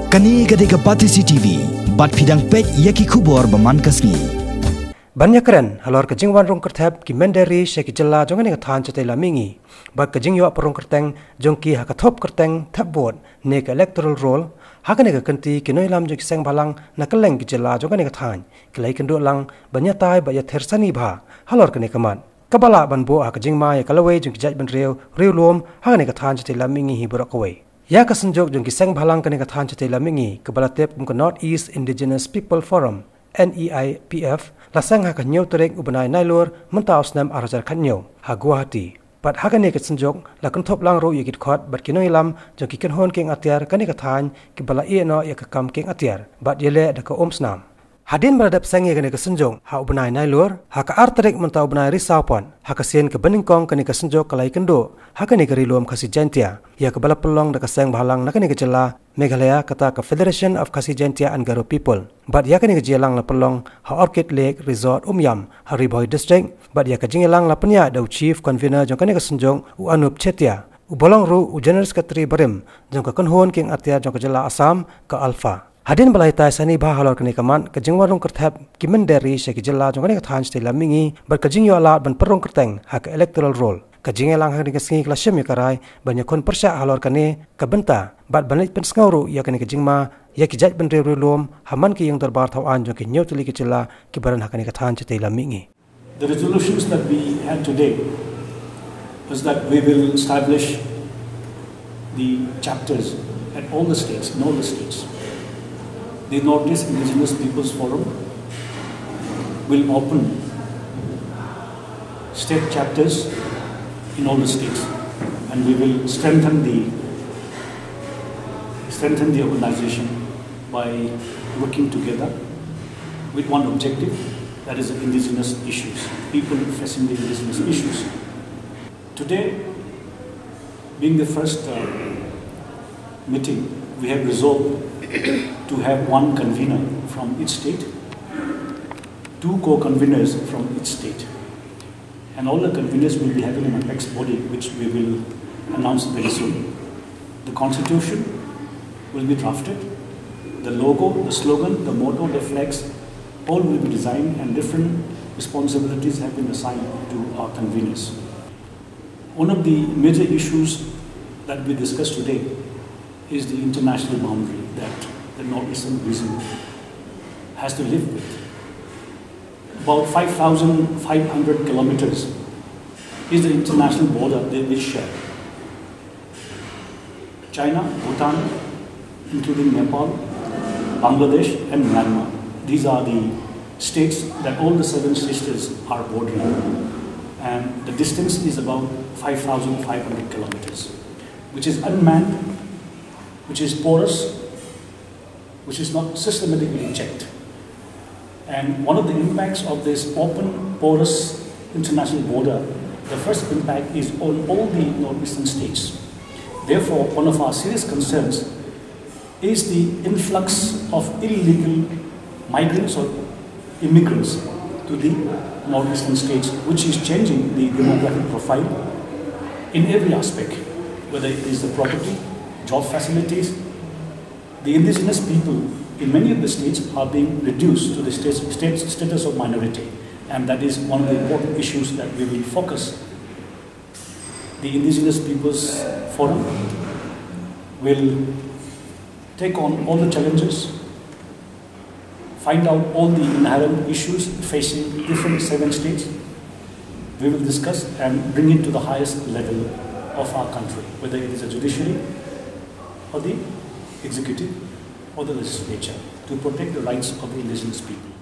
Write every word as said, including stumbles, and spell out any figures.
Kane ka dei ka Batesi T V, bad phi dang peit ïa ki khubor ba man ka sngi. Ban ïakren halor ka jingwan rung kyrthep ki mynder ri sha ki jylla jong kane ka thaiñ shatei lam mihngi, bad ka jingïoh pyrung kyrteng jong ki ha ka thop kyrteng thep vote ne ka electoral roll, ha kane ka kynti ki nongïalam jong ki seng bhalang na kylleng ki jylla jong kane ka thaiñ ki la ïakynduh lang ban ïatai bad ïathir sani bha halor kane ka mat, kaba lah ban buh ha ka jingma ïa ka lawei jong ki jaitbynriew riewlum ha kane ka thaiñ shatei lam mihngi hi baroh kawei. Ïa ka synjuk jong ki seng bhalang kane ka thaiñ shatei lam mihngi, kaba la tip kum ka North East Indigenous People Forum, N E I P F, la seng ha ka hynñiew tarik u bnai Nailur mynta u snem ar hajar khathynñiew ha Guwahati. Bad ha kane ka synjuk la kynthup lang ruh ïa ki dkhot bad ki nongïalam jong ki kynhun kieng atiar kane ka thaiñ, kiba la ïeh noh ïa ka kam kieng atiar bad ïaleh da ka umsnam. Hadien ba la dep seng ïa kane ka synjuk ha u bnai Nailur, ha ka ar tarik mynta u bnai Risaw pat, ha ka sien kaba nyngkong kane ka synjuk ka la ïakynduh ha kane ka Ri Lum Khasi Jaintia, ïa kaba la pynlong da ka seng bhalang na kane ka jylla Meghalaya, kata ka Federation of Khasi Jaintia and Garo People. Bad ïa kane ka jingïalang la pynlong ha Orchid Lake Resort Umiam ha Ri Bhoi District, bad ïa ka jingïalang la pynïaid da u Chief Convener jong kane ka synjuk, u Anup Chetia, uba long ruh u General Secretary barim jong ka kynhun kieng atiar jong ka jylla Assam ka ALFA. Hadien ba la ïatai sani bha halor kane ka mat ka jingwan rung kyrthep ki mynder ri sha ki jylla jong kane ka thaiñ shatei lam mihngi, bad ka jingïoh lad ban pyrung kyrteng ha ka electoral roll, ka jingïalang ha kane ka sngi ka la shim ïa ka rai ban ïakhun pyrshah halor kane ka bynta, bad ban leit pynsngew ruh ïa kane ka jingma ïa ki jaitbynriew riewlum ha man ki ïing dorbar thaw aiñ jong ki hynñiew tylli ki jylla kiba don ha kane ka thaiñ shatei lam mihngi. The resolutions that we had today is that we will establish the chapters at all the states, in all the states. The Northeast Indigenous Peoples Forum will open state chapters in all the states, and we will strengthen the, strengthen the organization by working together with one objective, that is indigenous issues, people facing the indigenous issues. Today, being the first, uh, meeting, we have resolved to have one convener from each state, two co-conveners from each state. And all the conveners will be having an apex body, which we will announce very soon. The constitution will be drafted. The logo, the slogan, the motto, the flags, all will be designed, and different responsibilities have been assigned to our conveners. One of the major issues that we discussed today is the international boundary that the northeastern region has to live with. About five thousand five hundred kilometers is the international border that we share. China, Bhutan, including Nepal, Bangladesh, and Myanmar. These are the states that all the seven sisters are bordering. And the distance is about five thousand five hundred kilometers, which is unmanned, which is porous, which is not systematically checked. And one of the impacts of this open, porous international border, the first impact is on all the northeastern states. Therefore, one of our serious concerns is the influx of illegal migrants or immigrants to the northeastern states, which is changing the demographic profile in every aspect, whether it is the property, job facilities. The indigenous people in many of the states are being reduced to the state, state, status of minority, and that is one of the important issues that we will focus. The Indigenous Peoples Forum will take on all the challenges, find out all the inherent issues facing different seven states. We will discuss and bring it to the highest level of our country, whether it is a judiciary or the executive or the legislature, to protect the rights of the indigenous people.